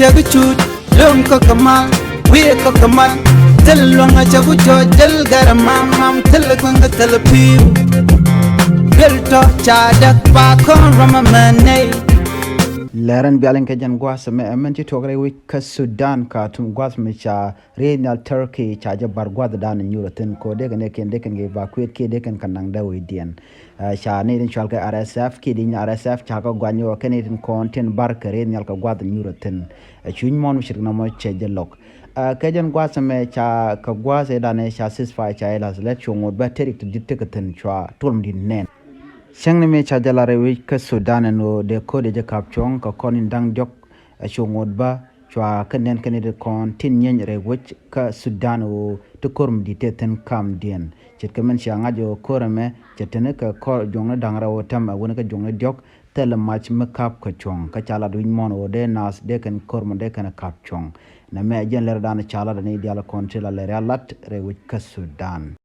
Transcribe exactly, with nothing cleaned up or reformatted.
Cɛ bi cuut lo̱ŋ kä kɛ mal, wi̱i̱ kä kɛ mal. Thil luäŋ a cɛ bi jɔɔc, thil gɛr a mam mam, thil kueŋ kä thil pi̱i̱m. Thil tɔ ca däk pa kɔn rɔm a mɛn nɛy. Lɛrɛn bialiŋ kɛ jɛn gua̱a̱th mɛ ɛmɛn ci tuɔk rɛy wec kä Sudan, Khartoum, gua̱a̱th mɛ ca riey nhial Turkey ca jɛ bar gua̱thdan nyuur a thi̱n kɛ ɣöö dee kɛn dee kɛn dee kɛn kɛ evacuate kiɛ dee kɛn kɛ naŋ dee wecdiɛn. Ca nɛy tin cɔal kɛ R S F kiɛ di̱ny R S F ca kɛ guany ɣöö kɛ nɛy tin kɔn tin bar kɛ riey nhial kɛ gua̱th nyuur a thi̱n. Ɛ cuny mɔn mi ce̱tkɛ nɔmɔ cɛ jɛ lo̱k. Kɛ jɛn gua̱a̱th ɛmɛ ca kɛ gua̱a̱th ëëdan ɛ ca ceasefire ca ɛ la̱th lɛt cu ŋot bä tëëk ti di̱t tekɛ thi̱n cua tuɔl mi di̱t nɛn. Cäŋ ni mëë ca jɛ lar ɛ wec kä Sudan ɛn ɣöö dee ko̱r dee jɛ ka̱p cuɔ̱ŋ kɛ kɔn in da̱ŋ diɔ̱k. Ɛ cu ŋot bä cua kɛ nɛn kɛ nɛy ti kɔn tin nyieeny rɛy wec kä Sudan ɣöö ti ko̱r mi di̱t tëë thi̱n kamdiɛn. Ce̱tkɛ min cia ŋa̱c ɣöö ko̱r ɛmɛ cɛ teni kɛ kɔr juɔ̱ŋni da̱ŋ rɛw ɣöö tɛm ɛ wuni kä juɔ̱ŋni diɔ̱k. Thilɛ mac mi ka̱p kɛ cuɔ̱ŋ kä ca lat wi̱c muɔ̱ɔ̱n ɣöö dee naath dee kɛn ko̱r mɔ dee kɛn ka̱p cuɔ̱ŋ. Nɛmɛ ɛ jɛn lɛr dan ca lat ani diaal kɔn ti la lɛr ya lat rɛy wec kä Sudan.